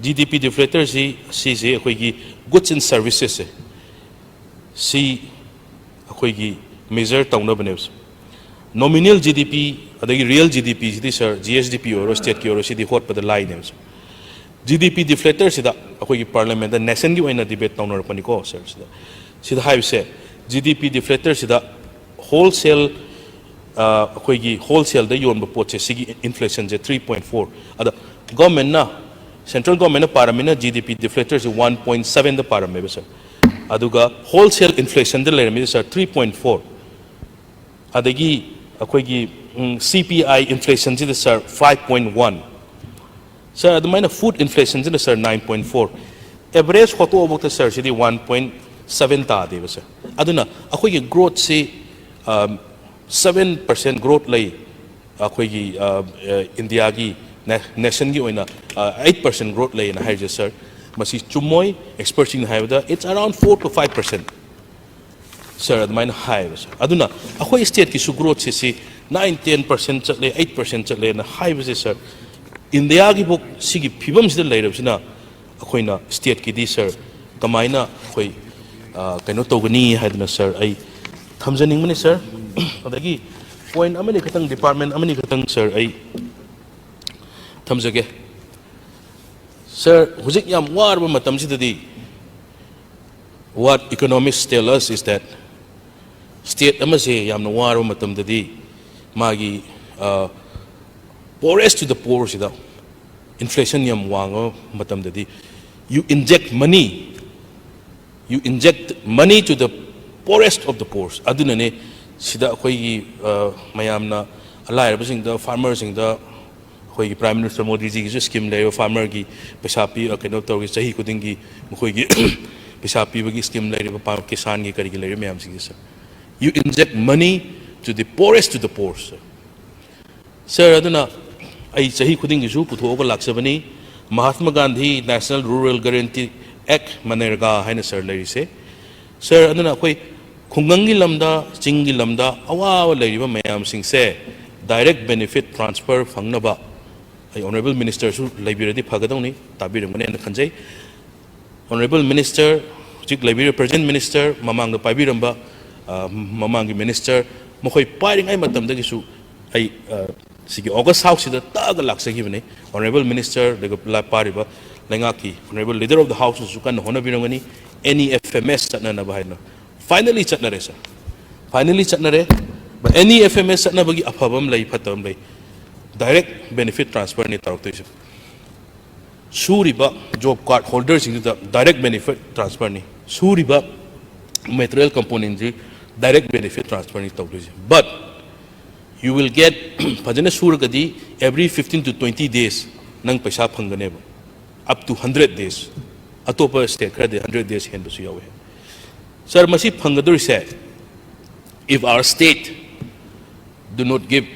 G D P deflator ꯁꯤ, ꯁꯤꯁꯦ ꯑꯩꯈꯣꯏꯒꯤ goods and services ꯁꯦ, ꯁꯤ ꯑꯩꯈꯣꯏꯒꯤ measure ꯇꯧꯅꯕꯅꯦꯕ, sir꯫ Nominal G D P ꯑꯗꯒꯤ real G D P ꯁꯤꯗꯤ, sir, G S D P ꯑꯣꯏꯔꯣ, state ꯀꯤ ꯑꯣꯏꯔꯣ, ꯁꯤꯗꯤ ꯍꯣꯠꯄꯗ ꯂꯥꯏꯅꯦꯕ, sir꯫ G D P deflator ꯁꯤꯗ ꯑꯩꯈꯣꯏꯒꯤ Parliament ꯇ nation ꯒꯤ ꯑꯣꯏꯅ debate ꯇꯧꯅꯔꯛꯄꯅꯤꯀꯣ, sir꯫ ꯁꯤꯗ, ꯁꯤꯗ ꯍꯥꯏꯕꯁꯦ, G D P deflator ꯁꯤꯗ wholesale, ꯑ, ꯑꯩꯈꯣꯏꯒꯤ wholesale ꯗ ꯌꯣꯟꯕ ꯄꯣꯠꯁꯦ, ꯁꯤꯒꯤ inflation ꯁꯦ three point four꯫ ꯑꯗ government ꯅ, central government ꯅ ꯄꯥꯔꯝꯃꯤꯅ G D P deflator ꯁꯦ one point seven ꯗ ꯄꯥꯔꯝꯃꯦꯕ, sir꯫ ꯑꯗꯨꯒ wholesale inflation ꯗ ꯂꯩꯔꯝꯃꯤꯁꯦ, sir, three point four꯫ ꯑꯗꯒꯤ ꯑꯩꯈꯣꯏꯒꯤ, ꯎꯝ, C P I inflation ꯁꯤꯗ, sir, five point one꯫ Sir, ꯑꯗꯨꯃꯥꯏꯅ food inflation ꯁꯤꯅ, sir, nine point four꯫ Average ꯍꯣꯠꯇꯣꯛꯑꯕꯧꯗ, sir, ꯁꯤꯗꯤ one point seven ꯇꯥꯗꯦꯕ, sir꯫ ꯑꯗꯨꯅ ꯑꯩꯈꯣꯏꯒꯤ growth ꯁꯤ, ꯑꯝ, seven percent growth ꯂꯩ꯫ ꯑꯩꯈꯣꯏꯒꯤ, ꯑ, ꯑ, India ꯒꯤ ꯅꯦ-, nation ꯒꯤ ꯑꯣꯏꯅ, ꯑ, eight percent growth ꯂꯩꯌꯦꯅ ꯍꯥꯏꯔꯤꯁꯦ, sir꯫ ꯃꯁꯤ ꯆꯨꯝꯃꯣꯏ꯫ Expertꯁꯤꯡꯅ ꯍꯥꯏꯕꯗ it's around four to five percent, ꯁꯥꯔ, ꯑꯗꯨꯃꯥꯏꯅ ꯍꯥꯏꯌꯦꯕ, ꯁꯥꯔ꯫ ꯑꯗꯨꯅ ꯑꯩꯈꯣꯏ stateꯀꯤꯁꯨ growthꯁꯦ ꯁꯤ nine ten percent ꯆꯠꯂꯦ, eight percent ꯆꯠꯂꯦꯅ ꯍꯥꯏꯕꯁꯦ, ꯁꯥꯔ, ꯏꯟꯗꯤꯌꯥꯒꯤꯕꯨ ꯁꯤꯒꯤ ꯐꯤꯕꯝꯁꯤꯗ ꯂꯩꯔꯕꯁꯤꯅ ꯑꯩꯈꯣꯏꯅ stateꯀꯤꯗꯤ, ꯁꯥꯔ, ꯀꯃꯥꯏꯅ ꯑꯩꯈꯣꯏ, ꯑ, ꯀꯩꯅꯣ ꯇꯧꯒꯅꯤ ꯍꯥꯏꯗꯅ, ꯁꯥꯔ, ꯑꯩ ꯊꯝꯖꯅꯤꯡꯕꯅꯤ, ꯁꯥꯔ꯫ ꯑꯗꯒꯤ point ꯑꯃꯅꯤ ꯈꯛꯇꯪ, department ꯑꯃꯅꯤ ꯈꯛꯇꯪ, ꯁꯥꯔ, ꯑꯩ ꯊꯝꯖꯒꯦ꯫ ꯁꯥꯔ, ꯍꯧꯖꯤꯛ ꯌꯥꯝ ꯋꯥꯔꯕ ꯃꯇꯝꯁꯤꯗꯗꯤ, what economists tell us is that state ꯑꯃꯁꯦ ꯌꯥꯝꯅ ꯋꯥꯔꯕ ꯃꯇꯝꯗꯗꯤ ꯃꯥꯒꯤ, ꯑ, poorest to the poorꯁꯤꯗ inflation ꯌꯥꯝ ꯋꯥꯡꯕ ꯃꯇꯝꯗꯗꯤ you inject money, you inject money to the poorest of the poor꯫ ꯑꯗꯨꯅꯅꯦ ꯁꯤꯗ ꯑꯩꯈꯣꯏꯒꯤ, ꯑ, ꯃꯌꯥꯝꯅ ꯂꯥꯏꯔꯕꯁꯤꯡꯗ, farmerꯁꯤꯡꯗ, ꯑꯩꯈꯣꯏꯒꯤ Prime Minister ꯃꯣꯗꯤꯖꯤꯒꯤꯁꯨ scheme ꯂꯩꯔꯦ, farmerꯒꯤ ꯄꯩꯁꯥ ꯄꯤ-, ꯀꯩꯅꯣ ꯇꯧꯔꯒ ꯆꯍꯤ ꯈꯨꯗꯤꯡꯒꯤ ꯃꯈꯣꯏꯒꯤ ꯄꯩꯁꯥ ꯄꯤꯕꯒꯤ scheme ꯂꯩꯔꯤꯕ, ꯄꯥ-, ꯀꯤꯁꯥꯟꯒꯤ ꯀꯔꯤꯒꯤ ꯂꯩꯔꯤꯕ ꯃꯌꯥꯝꯁꯤꯡꯁꯦ, ꯁꯥꯔ꯫ You inject money to the poorest to the poor, ꯁꯥꯔ꯫ ꯁꯥꯔ, ꯑꯗꯨꯅ ꯑꯩ ꯆꯍꯤ ꯈꯨꯗꯤꯡꯒꯤꯁꯨ ꯄꯨꯊꯣꯛꯑꯒ ꯂꯥꯛꯆꯕꯅꯤ꯫ Mahatma Gandhi National Rural Guarantee Act, ꯃꯅꯔꯦꯒꯥ ꯍꯥꯏꯅ, ꯁꯥꯔ, ꯂꯩꯔꯤꯁꯦ꯫ ꯁꯥꯔ, ꯑꯗꯨꯅ ꯑꯩꯈꯣꯏ ꯈꯨꯡꯒꯪꯒꯤ ꯂꯝꯗ, ꯆꯤꯡꯒꯤ ꯂꯝꯗ ꯑꯋꯥꯕ ꯂꯩꯔꯤꯕ ꯃꯌꯥꯝꯁꯤꯡꯁꯦ direct benefit transfer ꯐꯪꯅꯕ ꯑꯩ Honourable Ministerꯁꯨ ꯂꯩꯕꯤꯔꯗꯤ ꯐꯒꯗꯧꯅꯤ, ꯇꯥꯕꯤꯔꯝꯒꯅꯤ ꯍꯥꯏꯅ ꯈꯟꯖꯩ꯫ Honourable Minister, ꯍꯧꯖꯤꯛ ꯂꯩꯕꯤꯔꯤꯕ present Minister, ꯃꯃꯥꯡꯗ ꯄꯥꯏꯕꯤꯔꯝꯕ, ꯑ, ꯃꯃꯥꯡꯒꯤ Minister, ꯃꯈꯣꯏ ꯄꯥꯏꯔꯤꯉꯩ ꯃꯇꯝꯗꯒꯤꯁꯨ ꯑꯩ, ꯑ, ꯁꯤꯒꯤ August Houseꯁꯤꯗ ꯇꯛꯑꯒ ꯂꯥꯛꯆꯈꯤꯕꯅꯤ꯫ Honourable Minister, ꯑꯗꯨꯒ ꯂꯥ-, ꯄꯥꯔꯤꯕ ꯂꯩꯉꯥꯛꯀꯤ Honourable Leader of the Houseꯅꯁꯨ ꯀꯟꯅ ꯍꯣꯠꯅꯕꯤꯔꯝꯒꯅꯤ, NEFMS ꯆꯠꯅꯅꯕ ꯍꯥꯏꯅ꯫ Finally ꯆꯠꯅꯔꯦ, sir. Finally ꯆꯠꯅꯔꯦ꯫ But NEFMS ꯆꯠꯅꯕꯒꯤ ꯑꯐꯕ ꯑꯃ ꯂꯩ, ꯐꯠꯇꯕ ꯑꯃ ꯂꯩ꯫ Direct benefit transferꯅꯤ ꯇꯧꯔꯛꯇꯣꯏꯁꯦ꯫ ꯁꯨꯔꯤꯕ job card holderꯁꯤꯡꯗꯨꯗ direct benefit transferꯅꯤ꯫ ꯁꯨꯔꯤꯕ material componentꯁꯤ direct benefit transferꯅꯤ ꯇꯧꯗꯣꯏꯁꯦ꯫ But you will get, ꯐꯖꯅ ꯁꯨꯔꯒꯗꯤ every fifteen to twenty days ꯅꯪ ꯄꯩꯁꯥ ꯐꯪꯒꯅꯦꯕ, up to hundred days꯫ ꯑꯇꯣꯞꯄ state ꯈꯔꯗꯤ hundred days ꯍꯦꯟꯕꯁꯨ ꯌꯥꯎꯋꯤ꯫ ꯁꯥꯔ, ꯃꯁꯤ ꯐꯪꯒꯗꯧꯔꯤꯁꯦ, if our state do not give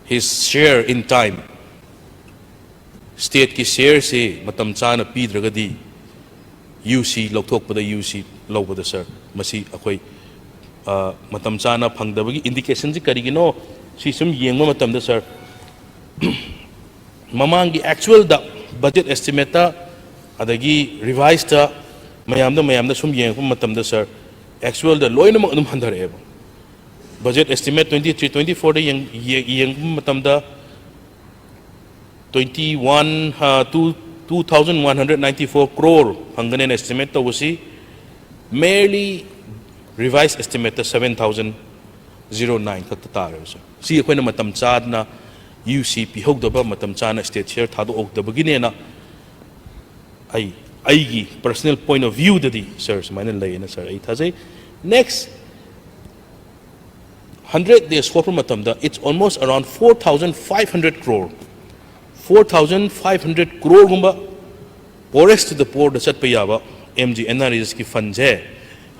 his share in time, ꯁ꯭ꯇꯦꯠꯀꯤ ꯁꯤꯌꯔꯁꯤ ꯃꯇꯝ ꯆꯥꯅ ꯄꯤꯗ꯭ꯔꯒꯗꯤ ꯌꯨ ꯁꯤ ꯂꯧꯊꯣꯛꯄꯗ, ꯌꯨ ꯁꯤ ꯂꯧꯕꯗ, ꯁꯥꯔ, ꯃꯁꯤ ꯑꯩꯈꯣꯏ, ꯑ, ꯃꯇꯝ ꯆꯥꯅ ꯐꯪꯗꯕꯒꯤ ꯏꯟꯗꯤꯀꯦꯁꯟꯁꯤ ꯀꯔꯤꯒꯤꯅꯣ? ꯁꯤ ꯁꯨꯝ ꯌꯦꯡꯕ ꯃꯇꯝꯗ, ꯁꯥꯔ, ꯃꯃꯥꯡꯒꯤ ꯑꯦꯛꯆꯨꯋꯦꯜꯗ, ꯕꯖꯦꯠ ꯑꯦꯁꯇꯤꯃꯦꯠꯇ, ꯑꯗꯒꯤ ꯔꯤꯚꯥꯏꯁꯇ, ꯃꯌꯥꯝꯗ, ꯃꯌꯥꯝꯗ ꯁꯨꯝ ꯌꯦꯡꯉꯛꯄ ꯃꯇꯝꯗ, ꯁꯥꯔ, ꯑꯦꯛꯆꯨꯋꯦꯜꯗ ꯂꯣꯏꯅꯃꯛ ꯑꯗꯨꯝ ꯍꯟꯊꯔꯛꯑꯦꯕ꯫ ꯕꯖꯦꯠ ꯑꯦꯁꯇꯤꯃꯦꯠ ꯇ꯭ꯋꯦꯟꯇꯤ ꯊ꯭ꯔꯤ ꯇ꯭ꯋꯦꯟꯇꯤ ꯐꯣꯔꯗ ꯌꯦꯡ-, ꯌꯦ-, ꯌꯦꯡꯕ ꯃꯇꯝꯗ, twenty one, ꯑ, two, two thousand one hundred ninety four crore ꯐꯪꯒꯅꯦꯅ ꯑꯦꯁꯇꯤꯃꯦꯠ ꯇꯧꯕꯁꯤ, merely revised estimateꯇ seven thousand zero nine ꯈꯛꯇ ꯇꯥꯔꯦꯕ, ꯁꯥꯔ꯫ ꯁꯤ ꯑꯩꯈꯣꯏꯅ ꯃꯇꯝ ꯆꯥꯗꯅ ꯌꯨ ꯁꯤ ꯄꯤꯍꯧꯗꯕ, ꯃꯇꯝ ꯆꯥꯅ ꯁ꯭ꯇꯦꯠ ꯁꯤꯌꯔ ꯊꯥꯗꯣꯛꯍꯧꯗꯕꯒꯤꯅꯦꯅ ꯑꯩ, ꯑꯩꯒꯤ personal point of viewꯗꯗꯤ, ꯁꯥꯔ, ꯁꯨꯃꯥꯏꯅ ꯂꯩꯌꯦꯅ, ꯁꯥꯔ, ꯑꯩ ꯊꯥꯖꯩ꯫ Next, hundred days ꯍꯣꯠꯄ ꯃꯇꯝꯗ, it's almost around four thousand five hundred crore, four thousand five hundred croreꯒꯨꯝꯕ poorest to the poorꯗ ꯆꯠꯄ ꯌꯥꯕ M G N R E G ꯑꯦꯁꯀꯤ ꯐꯟꯁꯦ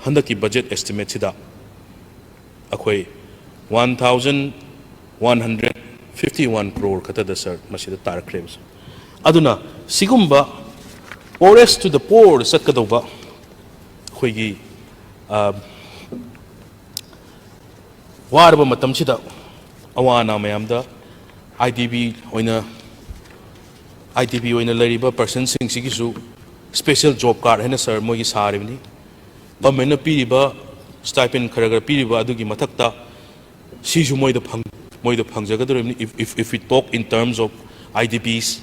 ꯍꯟꯗꯛꯀꯤ ꯕꯖꯦꯠ ꯑꯦꯁꯇꯤꯃꯦꯠꯁꯤꯗ ꯑꯩꯈꯣꯏ one thousand one hundred fifty one crore ꯈꯛꯇꯗ, ꯁꯥꯔ, ꯃꯁꯤꯗ ꯇꯥꯔꯛꯈ꯭ꯔꯦꯕ, ꯁꯥꯔ꯫ ꯑꯗꯨꯅ ꯁꯤꯒꯨꯝꯕ poorest to the poorꯗ ꯆꯠꯀꯗꯧꯕ ꯑꯩꯈꯣꯏꯒꯤ, ꯑ, ꯋꯥꯔꯕ ꯃꯇꯝꯁꯤꯗ ꯑꯋꯥ ꯑꯅꯥ ꯃꯌꯥꯝꯗ ꯑꯥꯏ ꯗꯤ ꯕꯤ ꯑꯣꯏꯅ, ꯑꯥꯏ ꯗꯤ ꯕꯤ ꯑꯣꯏꯅ ꯂꯩꯔꯤꯕ ꯄꯔꯁꯟꯁꯤꯡꯁꯤꯒꯤꯁꯨ special job card ꯍꯥꯏꯅ, ꯁꯥꯔ, ꯃꯣꯏꯒꯤ ꯁꯥꯔꯤꯕꯅꯤ꯫ ꯒꯚꯔꯟꯃꯦꯟꯅ ꯄꯤꯔꯤꯕ stipend ꯈꯔ ꯈꯔ ꯄꯤꯔꯤꯕ ꯑꯗꯨꯒꯤ ꯃꯊꯛꯇ ꯁꯤꯁꯨ ꯃꯣꯏꯗ ꯐꯪ-, ꯃꯣꯏꯗ ꯐꯪꯖꯒꯗꯧꯔꯤꯕꯅꯤ, if, if, if we talk in terms of I D Ps꯫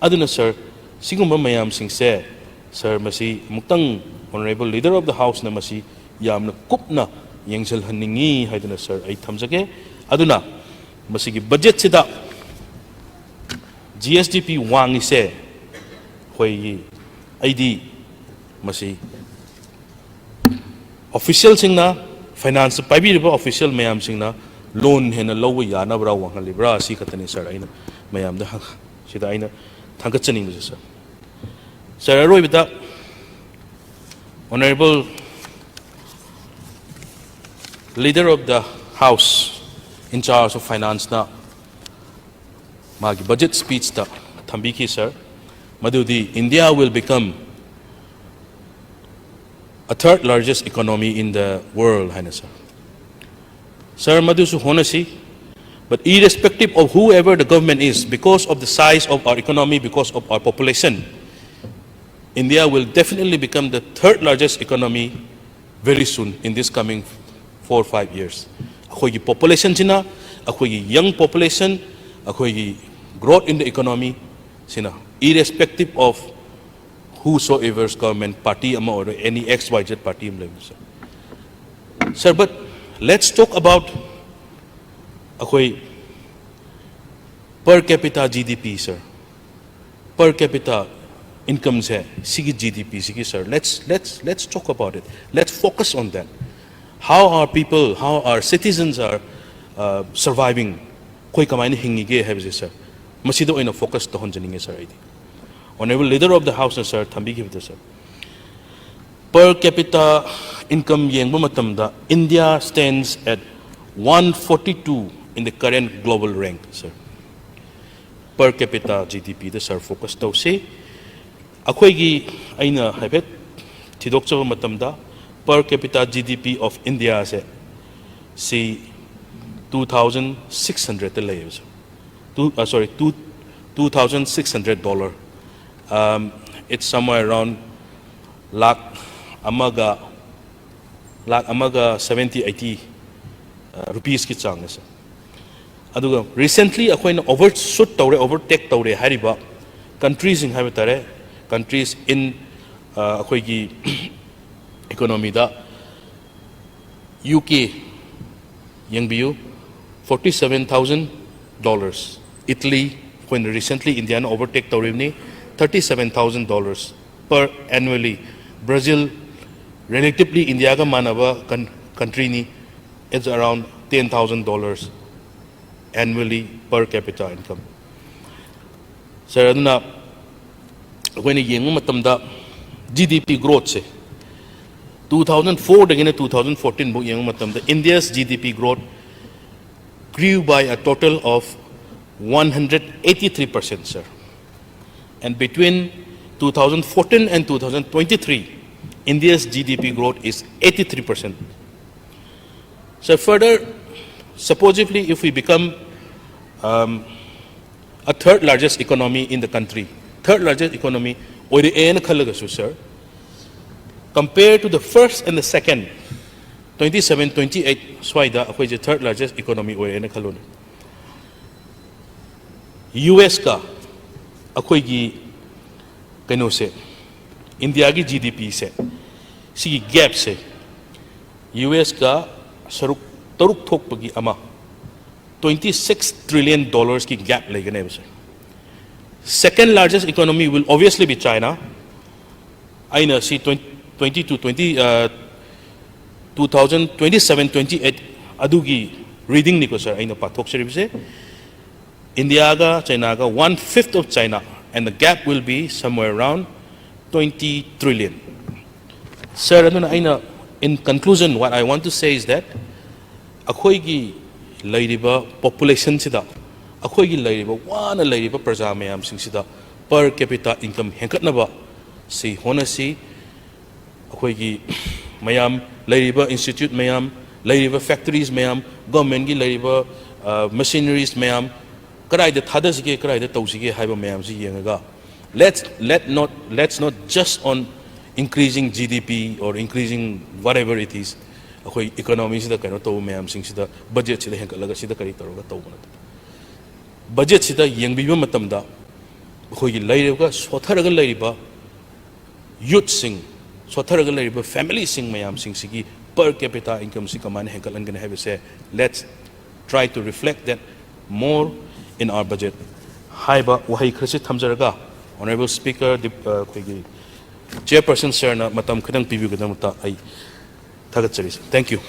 ꯑꯗꯨꯅ, ꯁꯥꯔ, ꯁꯤꯒꯨꯝꯕ ꯃꯌꯥꯝꯁꯤꯡꯁꯦ, ꯁꯥꯔ, ꯃꯁꯤ ꯑꯃꯨꯛꯇꯪ Honourable Leader of the Houseꯅ ꯃꯁꯤ ꯌꯥꯝꯅ ꯀꯨꯞꯅ ꯌꯦꯡꯁꯤꯜꯍꯟꯅꯤꯡꯉꯤ ꯍꯥꯏꯗꯨꯅ, ꯁꯥꯔ, ꯑꯩ ꯊꯝꯖꯒꯦ꯫ ꯑꯗꯨꯅ ꯃꯁꯤꯒꯤ ꯕꯖꯦꯠꯁꯤꯗ ꯖꯤ ꯑꯦꯁ ꯗꯤ ꯄꯤ ꯋꯥꯡꯉꯤꯁꯦ ꯑꯩꯈꯣꯏꯒꯤ, ꯑꯩꯗꯤ ꯃꯁꯤ ꯑꯣꯐꯤꯁꯤꯌꯦꯜꯁꯤꯡꯅ, ꯐꯥꯏꯅꯥꯟꯁꯇ ꯄꯥꯏꯕꯤꯔꯤꯕ ꯑꯣꯐꯤꯁꯤꯌꯦꯜ ꯃꯌꯥꯝꯁꯤꯡꯅ ꯂꯣꯟ ꯍꯦꯟꯅ ꯂꯧꯕ ꯌꯥꯅꯕ꯭ꯔꯥ ꯋꯥꯡꯍꯜꯂꯤꯕ꯭ꯔꯥ, ꯑꯁꯤ ꯈꯛꯇꯅꯤ, ꯁꯥꯔ, ꯑꯩꯅ ꯃꯌꯥꯝꯗ ꯍꯪ-, ꯁꯤꯗ ꯑꯩꯅ ꯊꯥꯡꯒꯠꯆꯅꯤꯡꯕꯁꯦ, ꯁꯥꯔ꯫ ꯁꯥꯔ, ꯑꯔꯣꯏꯕꯗ Honourable Leader of the House in charge of Financeꯅ ꯃꯥꯒꯤ ꯕꯖꯦꯠ ꯁ꯭ꯄꯤꯆꯇ ꯊꯝꯕꯤꯈꯤ, sir, ꯃꯗꯨꯗꯤ India will become a third largest economy in the world ꯍꯥꯏꯅ, sir. Sir, ꯃꯗꯨꯁꯨ ꯍꯣꯠꯅꯁꯤ, but irrespective of whoever the government is, because of the size of our economy, because of our population, India will definitely become the third largest economy very soon in this coming four five years. ꯑꯩꯈꯣꯏꯒꯤ populationꯁꯤꯅ, ꯑꯩꯈꯣꯏꯒꯤ young population, ꯑꯩꯈꯣꯏꯒꯤ growth in the economy ꯁꯤꯅ, irrespective of whosoever's government, party ꯑꯃ ꯑꯣꯏꯔꯣ, any X Y Z party ꯑꯃ ꯂꯩꯕ, sir. Sir, but let's talk about ꯑꯩꯈꯣꯏ per capita G D P, sir. Per capita incomeꯁꯦ, ꯁꯤꯒꯤ G D P ꯁꯤꯒꯤ, sir, let's, let's, let's talk about it. Let's focus on that. How our people, how our citizens are, uh, surviving? ꯑꯩꯈꯣꯏ ꯀꯃꯥꯏꯅ ꯍꯤꯡꯉꯤꯒꯦ ꯍꯥꯏꯕꯁꯦ, sir, ꯃꯁꯤꯗ ꯑꯣꯏꯅ focus ꯇꯧꯍꯟꯖꯅꯤꯡꯉꯦ, sir, ꯑꯩꯗꯤ꯫ Honorable Leader of the Houseꯅ, sir, ꯊꯝꯕꯤꯈꯤꯕꯗ, sir, per capita income ꯌꯦꯡꯕ ꯃꯇꯝꯗ India stands at one forty-two in the current global rank, sir. Per capita G D Pꯗ, sir, focus ꯇꯧꯁꯤ꯫ ꯑꯩꯈꯣꯏꯒꯤ, ꯑꯩꯅ ꯍꯥꯏꯐꯦꯠ ꯊꯤꯗꯣꯛꯆꯕ ꯃꯇꯝꯗ, per capita G D P of Indiaꯁꯦ ꯁꯤ two thousand six hundredꯇ ꯂꯩꯌꯦꯕ, sir. Two, uh, sorry, two, two thousand six hundred dollar. Um, it's somewhere around ꯂꯥꯛ ꯑꯃꯒ, ꯂꯥꯛ ꯑꯃꯒ seventy, eighty, uh, rupeesꯀꯤ ꯆꯥꯡꯅꯦ, sir. ꯑꯗꯨꯒ recently ꯑꯩꯈꯣꯏꯅ overshoot ꯇꯧꯔꯦ, overtake ꯇꯧꯔꯦ ꯍꯥꯏꯔꯤꯕ countryꯁꯤꯡ ꯍꯥꯏꯕ ꯇꯥꯔꯦ, countries in, uh, ꯑꯩꯈꯣꯏꯒꯤ economyꯗ U K ꯌꯦꯡꯕꯤꯌꯨ, forty seven thousand dollars. Italy, ꯑꯩꯈꯣꯏꯅ recently Indiaꯅ overtake ꯇꯧꯔꯤꯕꯅꯤ, thirty seven thousand dollars per annually. Brazil, relatively Indiaꯒ ꯃꯥꯟꯅꯕ con-, countryꯅꯤ, it's around ten thousand dollars annually per capita income. Sir, ꯑꯗꯨꯅ ꯑꯩꯈꯣꯏꯅ ꯌꯦꯡꯕ ꯃꯇꯝꯗ G D P growthꯁꯦ two thousand fourꯗꯒꯤꯅ two thousand fourteen ꯐꯥꯎ ꯌꯦꯡꯕ ꯃꯇꯝꯗ India's G D P growth grew by a total of one hundred eighty three percent, sir. And between two thousand fourteen and two thousand twenty-three, India's G D P growth is eighty-three percent. So further, supposedly, if we become um, a third largest economy in the country, third largest economy ꯑꯣꯏꯔꯛꯑꯦꯅ ꯈꯜꯂꯒꯁꯨ, sir, compared to the first and the second, twenty-seven, twenty-eight ꯁ꯭ꯋꯥꯏꯗ ꯑꯩꯈꯣꯏꯁꯦ third largest economy ꯑꯣꯏꯔꯦꯅ ꯈꯜꯂꯣꯅꯦ꯫ U ask ꯑꯩꯈꯣꯏꯒꯤ ꯀꯩꯅꯣꯁꯦ, ꯏꯟꯗꯤꯌꯥꯒꯤ G ꯗꯤ ꯄꯤꯁꯦ, ꯁꯤꯒꯤ ꯒꯦꯞꯁꯦ, U ask ꯁꯔꯨꯛ ꯇꯔꯨꯛ ꯊꯣꯛꯄꯒꯤ ꯑꯃ, twenty six trillion dollarsꯀꯤ gap ꯂꯩꯒꯅꯦꯕ, sir. Second largest economy will obviously be China. ꯑꯩꯅ ꯁꯤ twenty, twenty to twenty, uh, two thousand twenty-seven twenty-eight ꯑꯗꯨꯒꯤ readingꯅꯤꯀꯣ, sir, ꯑꯩꯅ ꯄꯥꯊꯣꯛꯆꯔꯤꯕꯁꯦ꯫ ꯏꯟꯗꯤꯌꯥꯒ ꯆꯩꯅꯥꯒ one fifth of China, and the gap will be somewhere around twenty trillion. Sir, ꯑꯗꯨꯅ ꯑꯩꯅ, in conclusion, what I want to say is that ꯑꯩꯈꯣꯏꯒꯤ ꯂꯩꯔꯤꯕ populationꯁꯤꯗ, ꯑꯩꯈꯣꯏꯒꯤ ꯂꯩꯔꯤꯕ, ꯋꯥꯅ ꯂꯩꯔꯤꯕ ꯄ꯭ꯔꯖꯥ ꯃꯌꯥꯝꯁꯤꯡꯁꯤꯗ per capita income ꯍꯦꯟꯒꯠꯅꯕ ꯁꯤ ꯍꯣꯠꯅꯁꯤ꯫ ꯑꯩꯈꯣꯏꯒꯤ ꯃꯌꯥꯝ, ꯂꯩꯔꯤꯕ institute ꯃꯌꯥꯝ, ꯂꯩꯔꯤꯕ factories ꯃꯌꯥꯝ, governmentꯀꯤ ꯂꯩꯔꯤꯕ, ꯑ, machineries ꯃꯌꯥꯝ ꯀꯗꯥꯏꯗ ꯊꯥꯗꯁꯤꯒꯦ, ꯀꯗꯥꯏꯗ ꯇꯧꯁꯤꯒꯦ ꯍꯥꯏꯕ ꯃꯌꯥꯝꯁꯤ ꯌꯦꯡꯉꯒ, let's, let not, let's not just on increasing G D P or increasing whatever it is, ꯑꯩꯈꯣꯏ economyꯁꯤꯗ ꯀꯩꯅꯣ ꯇꯧꯕ ꯃꯌꯥꯝꯁꯤꯡꯁꯤꯗ, budgetꯁꯤꯗ ꯍꯦꯟꯒꯠꯂꯒ ꯁꯤꯗ ꯀꯔꯤ ꯇꯧꯔꯒ ꯇꯧꯕ ꯅꯠꯇꯦ꯫ Budgetꯁꯤꯗ ꯌꯦꯡꯕꯤꯕ ꯃꯇꯝꯗ ꯑꯩꯈꯣꯏꯒꯤ ꯂꯩꯔꯤꯕ, ꯁꯣꯠꯊꯔꯒ ꯂꯩꯔꯤꯕ youthꯁꯤꯡ, ꯁꯣꯠꯊꯔꯒ ꯂꯩꯔꯤꯕ familyꯁꯤꯡ ꯃꯌꯥꯝꯁꯤꯡꯁꯤꯒꯤ per capita incomeꯁꯤ ꯀꯃꯥꯏꯅ ꯍꯦꯟꯒꯠꯍꯟꯒꯅꯤ ꯍꯥꯏꯕꯁꯦ, let's try to reflect that more in our budget ꯍꯥꯏꯕ ꯋꯥꯍꯩ ꯈꯔꯁꯤ ꯊꯝꯖꯔꯒ, Honourable Speaker, ꯗꯤꯞ-, ꯑ, ꯑꯩꯈꯣꯏꯒꯤ Chairperson sirꯅ ꯃꯇꯝ ꯈꯤꯇꯪ ꯄꯤꯕꯤꯕꯒꯤꯗꯃꯛꯇ ꯑꯩ ꯊꯥꯒꯠꯆꯔꯤ, sir. Thank you.